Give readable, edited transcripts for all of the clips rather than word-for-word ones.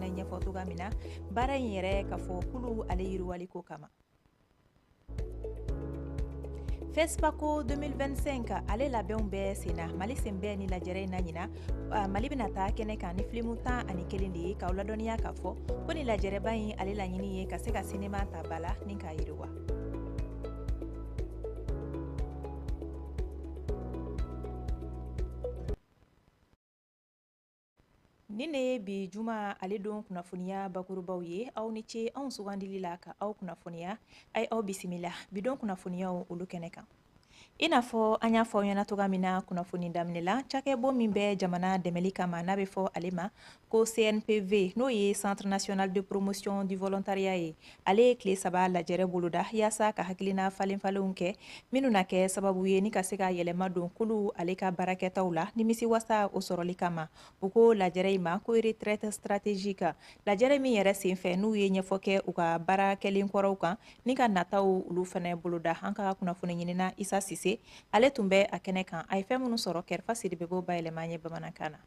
fana ɲɛfɔ cogoya min na baara in yɛrɛ k'a fɔ kulu ale yiriwali ko kama. FESPACO 2025 ale labɛnw bɛ sen na. Mali sen bɛ ni lajɛrɛ in na ɲina. Mali bɛna taa kɛnɛ kan ni filimu 11 de ye, k'aw ladɔnniya k'a fɔ ko ni lajɛrɛba in ale laɲini ye ka se ka sinema ta ba la ni k'a yiriwa. Nin de ye bi juma ale don kunnafoniya bakurubaw ye. Aw ni ce anw sugandili la ka aw kunnafoniya. A ye aw bisimila bi don kunnafoniyaw olu kɛnɛ kan. I n'a fɔ an y'a fɔ aw ɲɛna cogoya min na kunnafoni daminɛ la, cakɛbon min bɛ jamana dɛmɛli kama n'a bɛ fɔ ale ma ko CNPV, n'o ye Centre National de Promotion du Volontariat ye, ale ye tile 3 lajɛrɛ boloda yaasa ka hakilina falen falenw kɛ minnu na kɛ sababu ye ni ka se ka yɛlɛma don kulu ale ka baarakɛtaw la nimisiwasa o sɔrɔli kama. U ko lajɛrɛ in ma ko retraite stratégique. Lajɛrɛ min yɛrɛ senfɛ n'u ye ɲɛfɔ kɛ u ka baara kɛlen kɔrɔw kan ni ka nataw olu fana boloda. An ka kunnafoni ɲinina Isa Sise ale tun bɛ a kɛnɛ kan, a ye fɛn minnu sɔrɔ Kɛrɛfa Sidibe b'o bayɛlɛma an ye bamanankan na.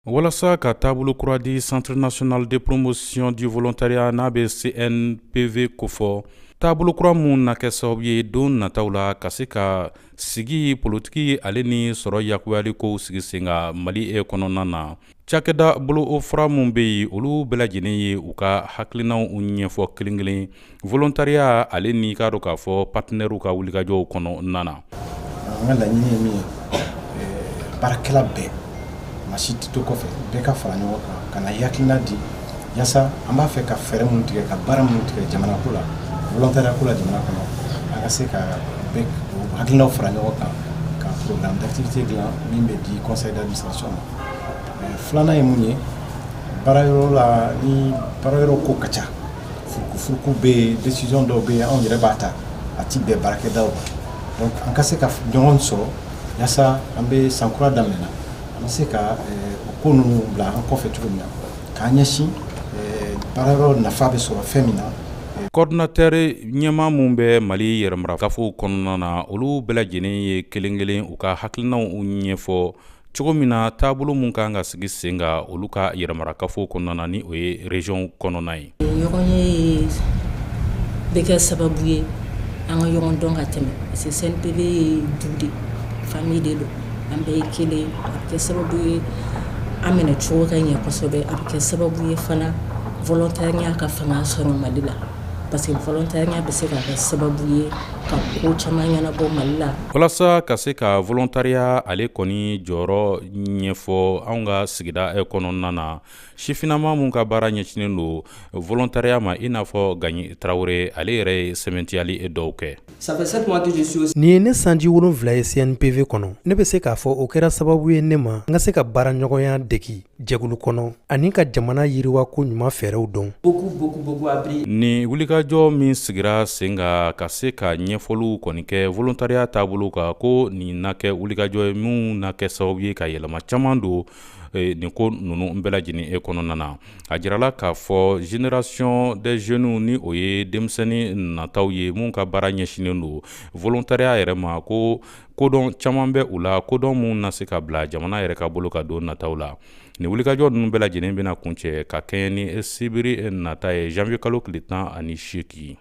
Walasa ka taabolo kura di Centre National de Promotion du Volontariat n'a bɛ CNPV kofɔ, taabolo kura mun na kɛ sababu ye don nataw la ka se ka sigi politiki ale ni sɔrɔ yakuyali kow sigi sen kan Mali kɔnɔna na. Cakɛda bolo fara mun bɛ yen, olu bɛɛ lajɛlen ye u ka hakilinaw ɲɛfɔ kelen kelen volontariat ale ni k'a dɔn k'a fɔ partenaires ka wulikajɔw kɔnɔna na. An ka laɲini ye min ye, baarakɛla bɛɛ, maa si tɛ to kɔfɛ, bɛɛ ka fara ɲɔgɔn kan ka na hakilina di yaasa an b'a fɛ ka fɛɛrɛ minnu tigɛ, ka baara minnu tigɛ jamana ko la, volontariat ko la jamana kɔnɔ, an ka se ka bɛɛ hakilinaw fara ɲɔgɔn kan ka programme d'activité dilan min bɛ di conseil d'administration ma. Filanan ye mun ye, baarayɔrɔ la, ni baarayɔrɔ ko ka ca, furukufuruku bɛ yen, décision dɔw bɛ yen anw yɛrɛ b'a ta, a ti bɛn baarakɛdaw ma. Donc an ka se ka ɲɔgɔn sɔrɔ yaasa an bɛ san kura daminɛ na, an bɛ se ka o ko ninnu bila an kɔfɛ cogo min na, k'an ɲɛsin baarayɔrɔ nafa bɛ sɔrɔ fɛn min na. Coordinateur ɲɛmaa mun bɛ Mali yɛrɛmarakafow kɔnɔna na, olu bɛɛ lajɛlen ye kelen kelen u ka hakilinaw ɲɛfɔ cogo min na taabolo mun kan ka sigi sen kan olu ka yɛrɛmarakafow kɔnɔna na, ni o ye région kɔnɔna ye. Ɲɔgɔn ye bɛ kɛ sababu ye an ka ɲɔgɔn dɔn ka tɛmɛ, parce que CNPV ye du de, famille de don, an bɛɛ ye kelen. A bɛ kɛ sababu ye an minɛ cogo ka ɲɛ kosɛbɛ. A bɛ kɛ sababu ye fana volontariat ka fanga sɔrɔ Mali la, parce que volontariat bɛ se ka kɛ sababu ye ka ko caman ɲɛnabɔ Mali la. Walasa ka se ka volontariat ale kɔni jɔyɔrɔ ɲɛfɔ anw ka sigida kɔnɔna na, sifinnama mun ka baara ɲɛsinnen don volontariat ma, i n'a fɔ Gaɲi Tarawele, ale yɛrɛ ye sɛmɛntiyali dɔw kɛ. Nin ye ne sanji 7 ye CNPV kɔnɔ. Ne bɛ se k'a fɔ o kɛra sababu ye ne ma n ka se ka baara ɲɔgɔnya degi jɛkulu kɔnɔ ani ka jamana yiriwa ko ɲuman fɛɛrɛw dɔn. Nin wulikajɔ min sigira sen kan ka se ka ɲɛfɔliw kɔni kɛ volontariat taabolo kan, ko nin na kɛ wulikajɔ ye min na kɛ sababu ye ka yɛlɛma caman don nin ko ninnu bɛɛ lajɛlen kɔnɔna na. A jirala k'a fɔ génération des jeunes, ni o ye denmisɛnnin nataw ye mun ka baara ɲɛsinnen don volontariat yɛrɛ ma, ko kodɔn caman bɛ u la, kodɔn mun na se ka bila jamana yɛrɛ ka bolo ka don nataw la. Nin wulikajɔ ninnu bɛɛ lajɛlen bɛna kuncɛ ka kɛɲɛ ni sibiri nata ye, janvier kalo tile 18.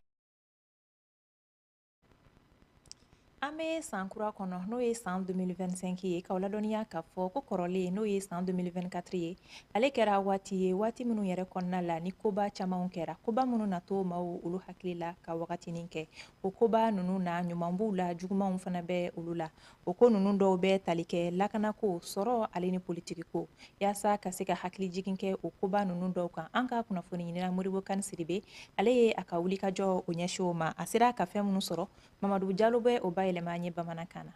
An bɛ san kura kɔnɔ, n'o ye san 2025 ye, k'aw ladɔnniya k'a fɔ ko kɔrɔlen, n'o ye san 2024 ye, ale kɛra waati ye, waati minnu yɛrɛ kɔnɔna la ni koba camanw kɛra, koba minnu na to maaw olu hakili la ka wagatinin kɛ. O koba ninnu na, ɲuman b'u la, jugumanw fana bɛ olu la. O ko ninnu dɔw bɛ tali kɛ lakanako, sɔrɔ ale ni politiki ko. Yaasa ka se ka hakili jigin kɛ o koba ninnu dɔw kan, an ka kunnafoni ɲinina Modibo Kane Sidibe, ale ye a ka wulikajɔ o ɲɛsin o ma. A sera ka fɛn minnu sɔrɔ, Mamadu Jalo bɛ o bayɛlɛma an ye bamanankan na.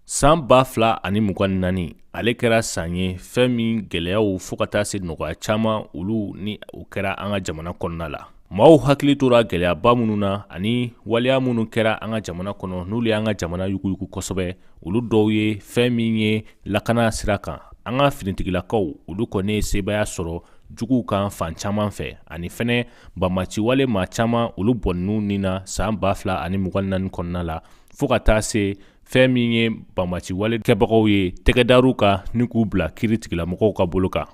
San 2024, ale kɛra san ye fɛn min gɛlɛyaw fo ka taa se nɔgɔya caman olu ni o kɛra an ka jamana kɔnɔna la. Maaw hakili tora gɛlɛyaba minnu na ani waleya minnu kɛra an ka jamana kɔnɔ, n'olu y'an ka jamana yuguyugu kosɛbɛ, olu dɔw ye fɛn min ye lakana sira kan. An ka finitigilakaw, olu kɔni ye sebaaya sɔrɔ juguw kan fan caman fɛ, ani fɛnɛ banbaanciwale maa caman olu bɔnɛn'u ni na san 2024 kɔnɔna la, fo ka taa se fɛn min ye banbaanciwale kɛbagaw ye tɛgɛdar'u kan ni k'u bila kiiri tigilamɔgɔw ka bolo kan.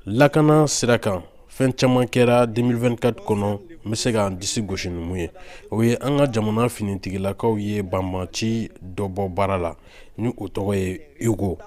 Lakana sira kan, fɛn caman kɛra 2024 kɔnɔ, n bɛ se k'an disi gosi ni mun ye, o ye an ka jamana finitigilakaw ye banbaanci dɔ bɔ baara la ni o tɔgɔ ye Hugo.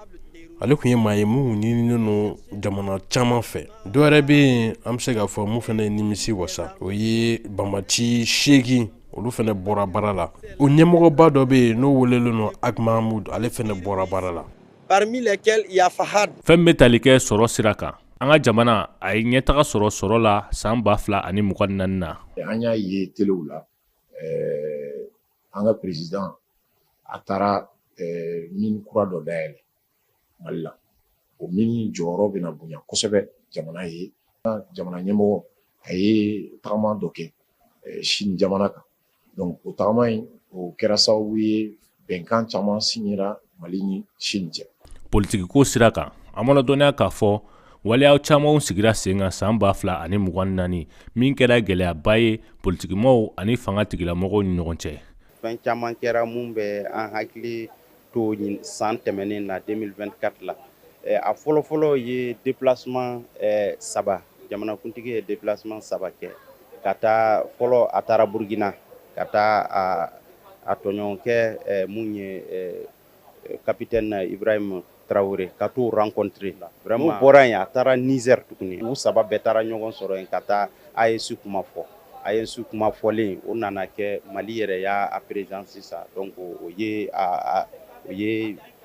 Ale tun ye maa ye mun ɲininen don jamana caman fɛ. Dɔ wɛrɛ bɛ yen an bɛ se k'a fɔ mun fana ye nimisi wasa, o ye banbaanci 8 olu fana bɔra baara la. O ɲɛmɔgɔba dɔ bɛ yen n'o welelen don Ag Mahmoud, ale fana bɔra baara la. Parmi lesquels il y a Fahad. Fɛn bɛ tali kɛ sɔrɔ sira kan, an ka jamana a ye ɲɛtaga sɔrɔ sɔrɔ la san 2024 na. An y'a ye telew la, an ka président a taara mine kura dɔ dayɛlɛ Mali la. O mine jɔyɔrɔ bɛna bonya kosɛbɛ jamana ye. Jamana ɲɛmɔgɔ a ye tagama dɔ kɛ Chine jamana kan. Donc o tagama in o kɛra sababu ye bɛnkan caman signera Mali ni Chine cɛ. Politiki ko sira kan, an mana dɔnniya k'a fɔ waleya camanw sigira sen kan san 2024, min kɛra gɛlɛyaba ye politikimɔgɔw ani fanga tigilamɔgɔw ni ɲɔgɔn cɛ. Fɛn caman kɛra mun bɛ an hakili to san tɛmɛnen na 2024 la. A fɔlɔfɔlɔ ye déplacement 3, jamanakuntigi ye déplacement 3 kɛ ka taa. Fɔlɔ, a taara Burukina ka taa a tɔɲɔgɔnkɛ mun ye capitaine Ibrahim Traoré, ka t'o rencontrer. Vraiment, n'o bɔra yen, a taara Niger tuguni. U 3 bɛɛ taara ɲɔgɔn sɔrɔ yen ka taa AES kuma fɔ. AES kuma fɔlen, o nana kɛ Mali yɛrɛ y'a président sisan. Donc o ye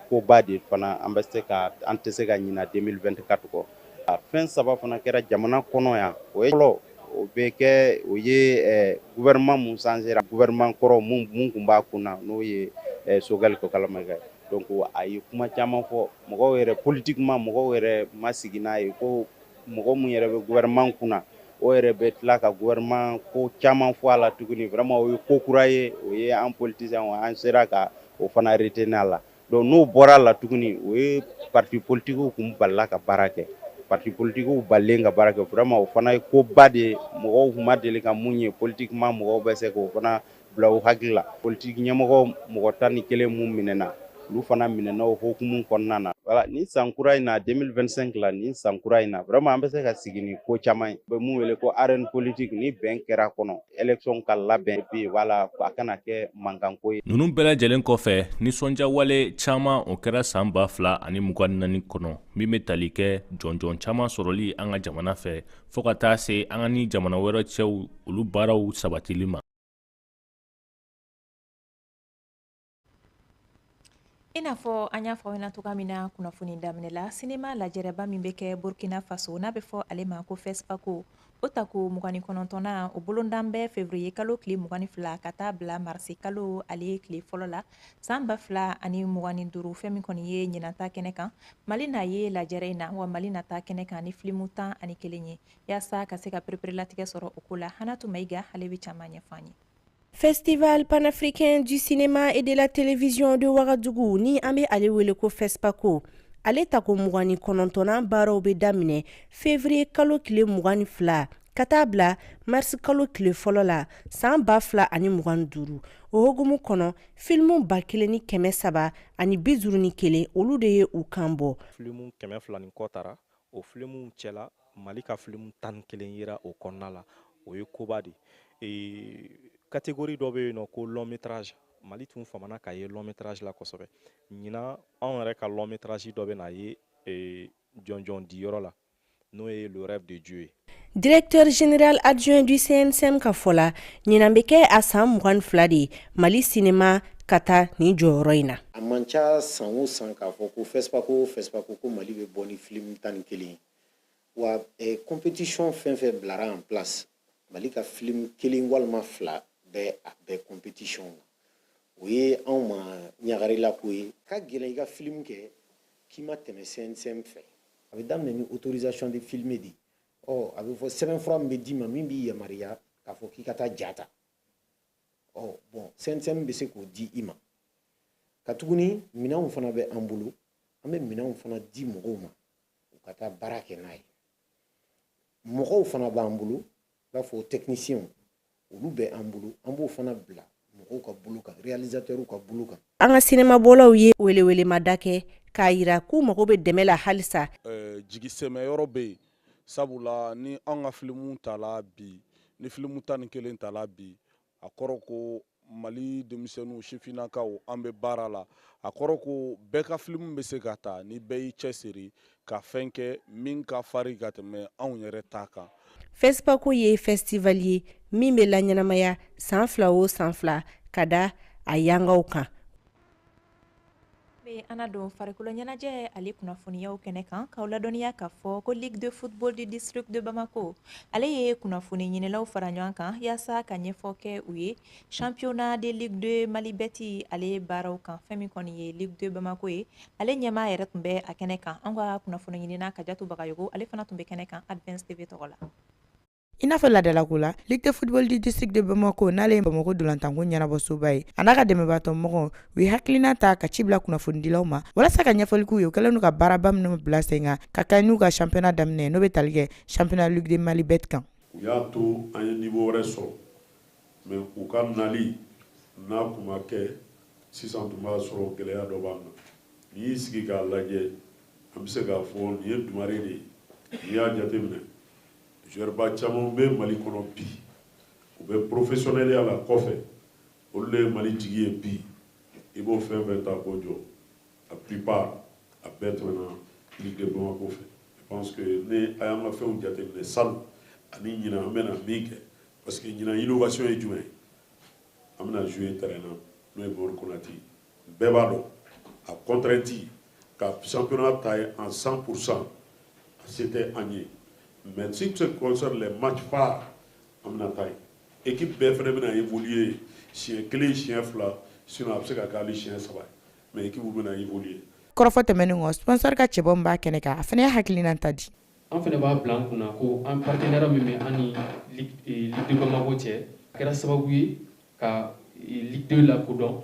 koba de fana, an bɛ se ka an tɛ se ka ɲina 2024 kɔ. A fɛn 3 fana kɛra jamana kɔnɔ yan. O ye fɔlɔ, o bɛ kɛ o ye gouvernement mun changera, gouvernement kɔrɔ mun tun b'a kunna, n'o ye Choguel Kokalla Maïga. Donc a ye kuma caman fɔ, mɔgɔw yɛrɛ, politiquement mɔgɔw yɛrɛ ma sigi n'a ye ko mɔgɔ mun yɛrɛ bɛ gouvernement kunna, o yɛrɛ bɛ tila ka gouvernement ko caman fɔ a la tuguni. Vraiment, o ye ko kura ye, o ye an politiciens an sera ka o fana retenir a la. Donc n'o bɔra a la tuguni, o ye parti politiques kun balila ka baara kɛ. Parti politiques balilen ka baara kɛ, vraiment o fana ye koba de ye, mɔgɔw kun ma deli ka mun ye. Politiquement mɔgɔw bɛ se k'o fana bila u hakili la. Politique ɲɛmɔgɔ mɔgɔ 11 mun minɛna, olu fana minɛna o hukumu kɔnɔna na. Voilà, nin san kura in na, 2025 la, nin san kura in na, vraiment an bɛ se ka sigi ni ko caman ye. U bɛ mun wele ko arène politique, ni bɛn kɛra kɔnɔ, élection ka labɛn bi, voilà, a kana kɛ mankanko ye. Ninnu bɛɛ lajɛlen kɔfɛ, nisɔndiyawale caman o kɛra san 2024 kɔnɔ, min bɛ tali kɛ jɔnjɔn caman sɔrɔli an ka jamana fɛ, fo ka taa se an ka ni jamana wɛrɛ cɛw olu baaraw sabatili ma. I n'a fɔ an y'a fɔ aw ɲɛna cogoya min na kunnafoni daminɛ la, sinema lajɛrɛba min bɛ kɛ Burkina Faso, n'a bɛ fɔ ale ma ko FESPACO, o tako 29nan, o bolondan bɛ février kalo tile 22 ka taa bila marisi kalo ale tile fɔlɔ la san 2025. Fɛn min kɔni ye ɲinanta kɛnɛ kan, Mali n'a ye lajɛrɛ in na wa, Mali nata kɛnɛ kan ni filimu 11 ye. Yaasa ka se ka pereperelatigɛ sɔrɔ o ko la, Hanatu Mayiga, ale bɛ caman ɲɛfɔ an ye. Festival panafricain du cinéma et de la télévision de Ouagadougou, ni an bɛ ale wele ko FESPACO, ale tako 29nan baaraw bɛ daminɛ février kalo tile 22 ka taa bila mars kalo tile fɔlɔ la san 2025. O hukumu kɔnɔ, filimu 1351, olu de ye u kan bɔ. Filimu 200 ni kɔ taara o filimuw cɛla, Mali ka filimu 11 yera o kɔnɔna la. O ye koba de ye. Catégorie dɔ bɛ yen nɔ ko long métrage, Mali tun famana ka ye long métrage la kosɛbɛ. Ɲinan, anw yɛrɛ ka long métrage dɔ bɛ na ye jɔnjɔn diyɔrɔ la, n'o ye Le Rêve de Dieu ye. Directeur général adjoint du CNSM ka fɔ la, ɲinan bɛ kɛ a san 22 de ye Mali cinéma ka taa nin jɔyɔrɔ in na. A man ca san o san k'a fɔ ko FESPACO, FESPACO, ko Mali bɛ bɔ ni film 11 ye wa. Compétition fɛn fɛn bilara en place, Mali ka film kelen walima fila bɛ a bɛɛ compétition na. O ye anw ma ɲagarila ko ye. Ka gɛlɛn i ka film kɛ k'i ma tɛmɛ CNSM fɛ. A bɛ daminɛ ni autorisation de filmer de. Ɔ a bɛ fɔ sɛbɛnfura min bɛ d'i ma min b'i yamaruya k'a fɔ k'i ka taa ja ta. Ɔ bon, CNSM bɛ se k'o di i ma. Ka tuguni, minɛnw fana bɛ an bolo, an bɛ minɛnw fana di mɔgɔw ma u ka taa baara kɛ n'a ye. Mɔgɔw fana b'an bolo, i b'a fɔ techniciens, olu bɛ an bolo, an b'o fana bila mɔgɔw ka bolo kan, réalisateurs ka bolo kan. An ka sinɛmabɔlaw ye welewelemada kɛ k'a yira k'u mago bɛ dɛmɛ la halisa. Jigi sɛmɛyɔrɔ bɛ yen, sabula ni anw ka filimu tala bi, ni filimu 11 tala bi, a kɔrɔ ko Mali denmisɛnninw, sifinnakaw, an bɛ baara la. A kɔrɔ ko bɛɛ ka filimu bɛ se ka ta ni bɛɛ y'i cɛsiri ka fɛn kɛ min ka farin ka tɛmɛ anw yɛrɛ ta kan. FESPACO ye festival ye min bɛ laɲɛnamaya san 2 o san 2 ka da a yangaw kan. An don farikolo ɲɛnajɛ ale kunnafoniyaw kɛnɛ kan, k'aw ladɔnniya k'a fɔ ko Ligue de football du district de Bamako, ale ye kunnafoni ɲinilaw fara ɲɔgɔn kan yaasa ka ɲɛfɔ kɛ u ye championnat de Ligue 2 Mali Bet ale baaraw kan. Fɛn min kɔni ye Ligue 2 Bamako ye, ale ɲɛmaa yɛrɛ tun bɛ a kɛnɛ kan. An ka kunnafoni ɲinina Kajatu Bagayogo, ale fana tun bɛ kɛnɛ kan Advance TV tɔgɔ la. I n'a fɔ ladalako la, Ligue de football du district de Bamako, n'ale ye Bamako dolantanko ɲɛnabɔsoba ye, a n'a ka dɛmɛbaatɔ mɔgɔw, u ye hakilina ta ka ci bila kunnafonidilaw ma walasa ka ɲɛfɔli k'u ye. U kɛlen don ka baaraba minnu bila sen kan ka kɛ n'u ka championnat daminɛ, n'o bɛ tali kɛ championnat Ligue de Mali Bet kan. U y'a to an ye niveau wɛrɛ sɔrɔ, mais u ka nali n'a kun ma kɛ sisan, tun b'a sɔrɔ gɛlɛya dɔ b'an na. N'i y'i sigi k'a lajɛ, an bɛ se k'a fɔ nin ye Dumare de ye. N'i y'a jateminɛ, joueur ba caman bɛ Mali kɔnɔ bi, u bɛ professionnel la kɔfɛ, olu de ye Mali jigi ye bi. I b'o fɛn fɛn ta k'o jɔ, a plupart, a bɛɛ tɛmɛna Ligue de Bamako fɛ. Je pense que ni a y'an ka fɛnw jateminɛ salon ani ɲinan, an bɛna min kɛ, parce que ɲinan innovation ye jumɛn ye? An bɛna jouer terrain na, n'o ye Mori Konate. Bɛɛ b'a dɔn a contrainte ka championnat ta ye en 100%, a se tɛ an ye. Mais ce qui concerne les matchs phares, an bɛna taa yen. Équipe bɛɛ fana bɛna évoluer siɲɛ kelen, siɲɛ fila, sinon a bɛ se ka kɛ hali siɲɛ saba ye, mais équipe bɛna évoluer. Kɔrɔfɔ tɛmɛnen kɔ, sponsor ka cɛbɔ min b'a kɛnɛ kan, a fana ye hakilina ta di. An fana b'a bila an kunna ko an partenaire min bɛ an ni Ligue de Bamako cɛ, a kɛra sababu ye ka Ligue 2 lakodɔn.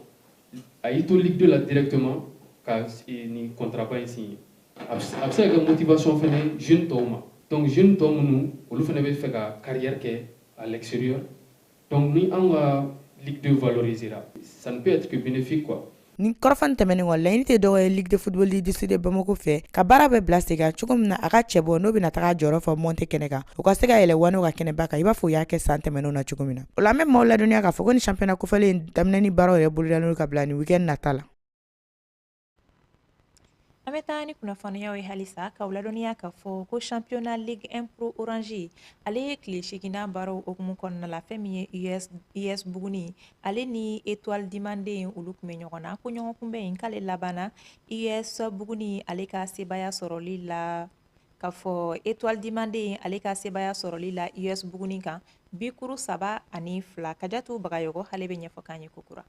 A y'i to Ligue 2 la directement ka nin contrat ba in signé. A bɛ se ka kɛ motivation fana jeune tɔw ma. Donc jeune tɔ minnu, olu fana bɛ fɛ ka carrière kɛ à l'extérieur, donc ni an ka Ligue 2 valorisera, ça ne peut être que bénéfique, quoi. Ni kɔrɔfɔ tɛmɛnen kɔ, laɲini tɛ dɔwɛrɛ ye Ligue de football du district de Bamako fɛ ka baara bɛɛ bila sen kan cogo min na, a ka cɛbɔ n'o bɛna taga jɔyɔrɔ fɔ monte kɛnɛ kan, u ka se ka yɛlɛ Wano ka kɛnɛba kan, i b'a fɔ u y'a kɛ san tɛmɛnenw na cogo min na. O la, an bɛ maaw ladɔnniya k'a fɔ ko ni championnat kofɔlen daminɛ ni baaraw yɛrɛ bolodalen ka bila nin week-end nata la. An bɛ taa ni kunnafoniyaw ye halisa, k'aw ladɔnniya k'a fɔ ko championnat Ligue 1 Pro Orange, ale ye tile 8nan baaraw hukumu kɔnɔna la. Fɛn min ye US Buguni ale ni Étoile du Manden, olu tun bɛ ɲɔgɔn na, ko ɲɔgɔn kunbɛn in k'ale labanna US Buguni ale ka sebaya sɔrɔli la, k'a fɔ Étoile du Manden ale ka sebaya sɔrɔli la US Buguni kan, bikuru 3-2. Kajatu Bagayɔgɔ, ale bɛ ɲɛfɔ k'an ye kokura.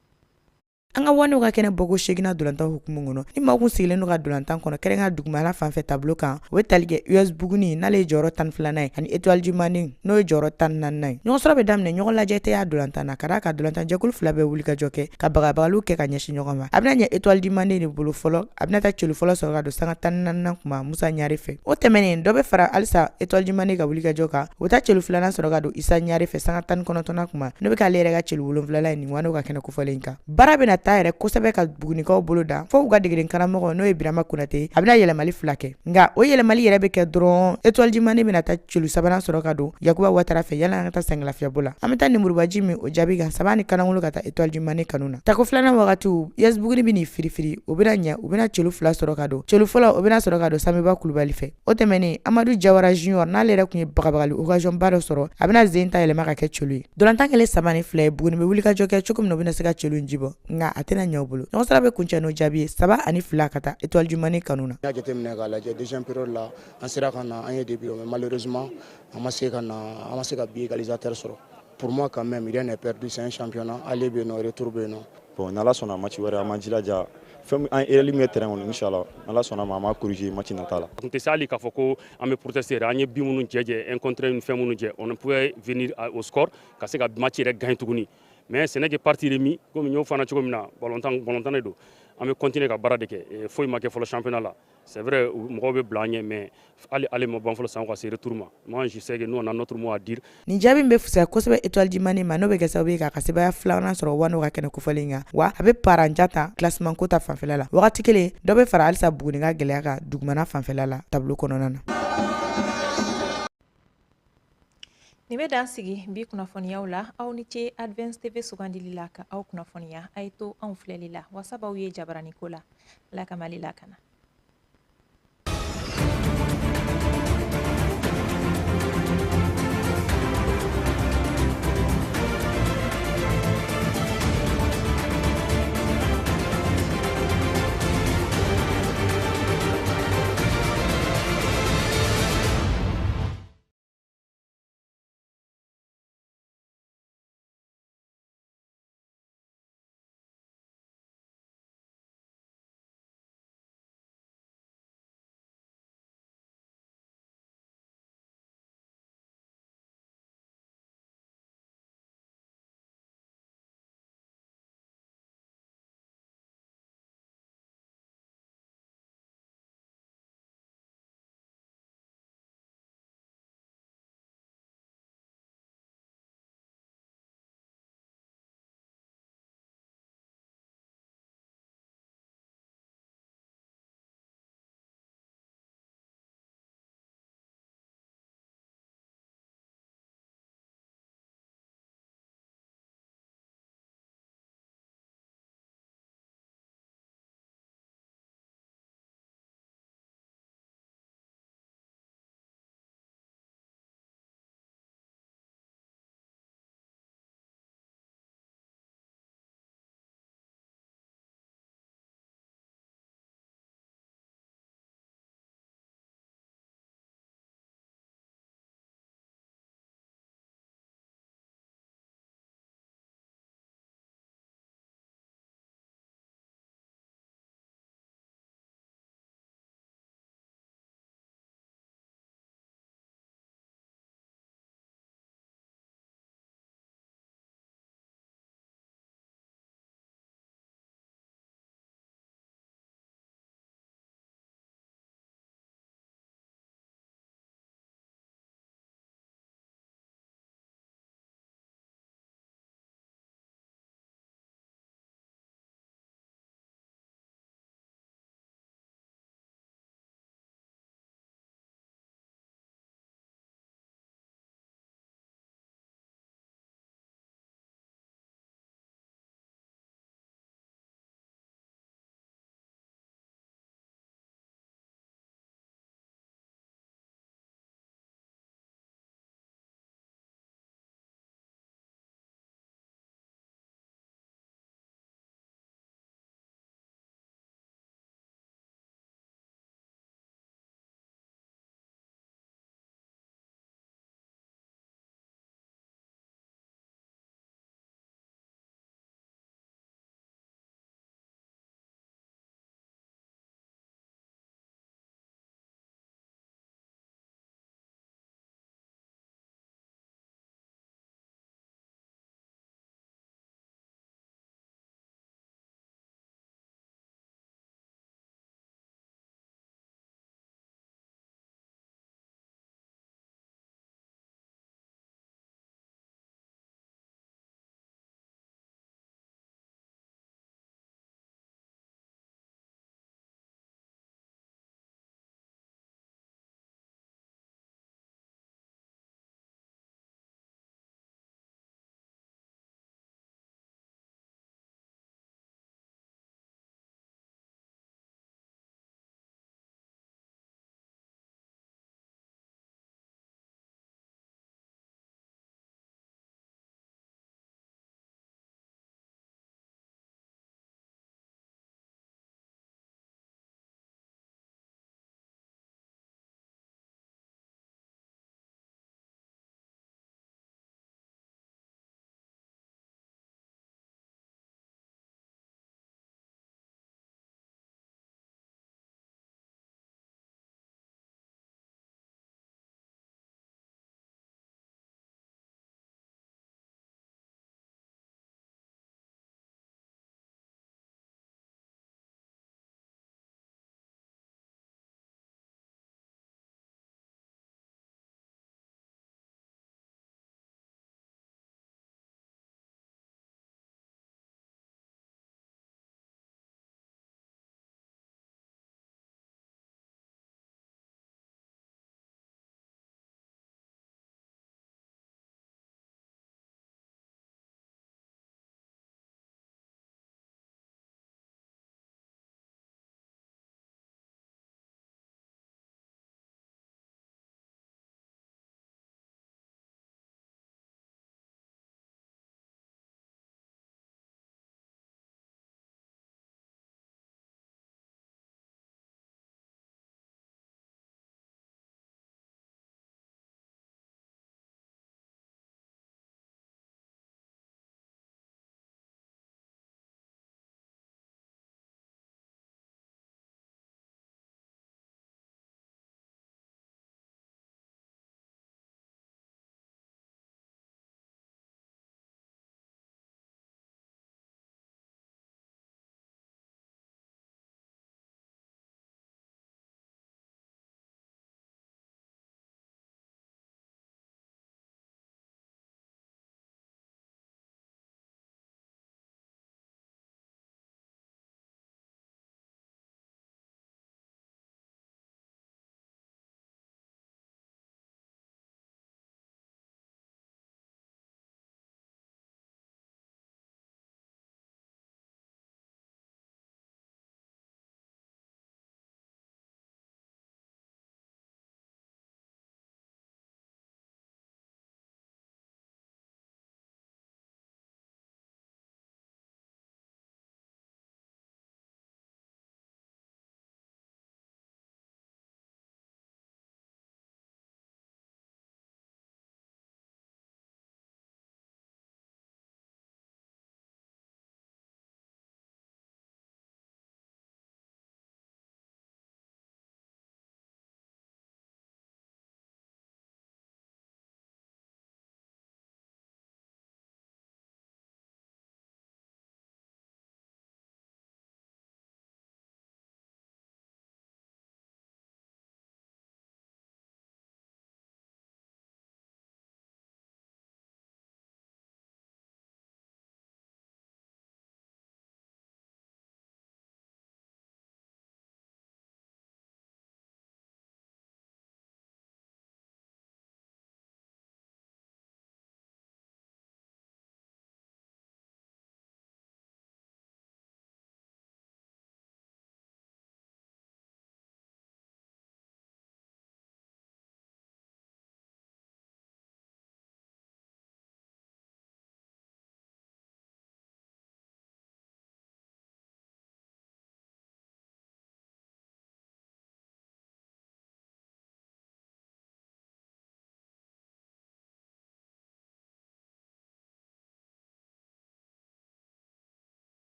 An ka Waniw ka kɛnɛ bɔko 8nan dolantan hukumu kɔnɔ, ni maa kun sigilen don ka dolantan kɔnɔ, kɛrɛnkɛrɛn dugumala fan fɛ tableau kan, o bɛ tali kɛ US Buguni, n'ale ye jɔyɔrɔ 12nan ye, ani Étoile du Manden, n'o ye jɔyɔrɔ 14nan ye. Ɲɔgɔn sɔrɔ bɛ daminɛ, ɲɔgɔn lajɛ tɛ y'a dolantan na, ka d'a kan dolantan jɛkulu fila bɛ wuli ka jɔ kɛ ka bagabagaliw kɛ ka ɲɛsin ɲɔgɔn ma. A bɛna ɲɛ Étoile du Manden de bolo fɔlɔ. A bɛna taa celu fɔlɔ sɔrɔ ka don sanga 14nan kuma Musa Ɲare fɛ. O tɛmɛnen, dɔ bɛ fara halisa Étoile du Manden ka wuli ka jɔ kan, o bɛ taa celu filanan sɔrɔ ka don Isa Ɲare fɛ sanga 19nan kuma, n'o bɛ k'ale yɛrɛ ka celu 7lan ye nin Waniw ka kɛnɛ kofɔlen kan. Baara bɛna taa yɛrɛ kosɛbɛ ka Bugunikaw bolo da fo u ka degeden karamɔgɔ, n'o ye Birama Konate, a bɛna yɛlɛmali fila kɛ. Nka o yɛlɛmali yɛrɛ bɛ kɛ dɔrɔn, Étoile du Manden bɛna taa celu sabanan sɔrɔ ka don Yakuba Watara fɛ. Yala an ka taa sɛgɛnlafiyabɔ la, an bɛ taa nemurubaji min o jaabi kan, 3 ni kanangolo ka taa Étoile du Manden kanu na. Tako filanan wagatiw, US Buguni bɛ n'i firifiri, o bɛna ɲɛ, u bɛna celu fila sɔrɔ ka don. Celu fɔlɔ, o bɛna sɔrɔ ka don Samiba Kulubali fɛ. O tɛmɛnen, Amadu Jawara Junior, n'ale yɛrɛ tun ye bagabagali occasion ba dɔ sɔrɔ, a bɛna zen ta yɛlɛma ka kɛ celu ye. Dolantan kɛlen 3-2 ye, Buguni bɛ wulikajɔ kɛ cogo min na u bɛna se ka celu in jibɔ, nka a tɛna ɲɛ u bolo. Ɲɔgɔn sɔrɔ bɛ kuncɛ n'o jaabi ye, 3-2 ka taa Étoile du Manden kanu na. N y'a jateminɛ k'a lajɛ, deuxième période la, an sera ka na, an ye début, mais malheureusement an ma se ka na, an ma se ka but égalisateur sɔrɔ. Pour moi quand même, rien n'est perdu, c'est un championnat, aller bɛ yen nɔ, retour bɛ yen nɔ. Bon, n'Ala sɔnna, match wɛrɛ, an b'an jilaja fɛn an erreur min kɛ terrain kɔnɔ, inchallah, n'Ala sɔnna ma, an b'a corriger match nata la. A tun tɛ se hali k'a fɔ ko an bɛ protester yɛrɛ. An ye but minnu jɛ jɛ, 1 contre 1 ni fɛn minnu jɛ, on pouvait venir au score ka se ka match yɛrɛ gagner tuguni, mais ce n'est que partie remise. Komi n y'o fana cogo min na, ballon tan de don, an bɛ continuer ka baara de kɛ. Foyi ma kɛ fɔlɔ championnat la. C'est vrai, mɔgɔw bɛ bila an ɲɛ, mais hali aller ma ban fɔlɔ san ka se retour ma. Moi, je sais que nous, on a notre mot à dire. Nin jaabi in bɛ fisaya kosɛbɛ Étoile du Mali ma, n'o bɛ kɛ sababu ye k'a ka sebaaya filanan sɔrɔ Wano ka kɛnɛ kofɔlen kan, wa a bɛ paranja ta classement ko ta fanfɛla la. Wagati kelen, dɔ bɛ fara halisa Buguni ka gɛlɛya kan dugumana fanfɛla la tableau kɔnɔna na. Nin bɛ dan sigi bi kunnafoniyaw la. Aw ni ce Advance TV sugandili la ka aw kunnafoniya. A ye to anw filɛli la, wasabaw ye jabarani ko la. Ala ka Mali lakana.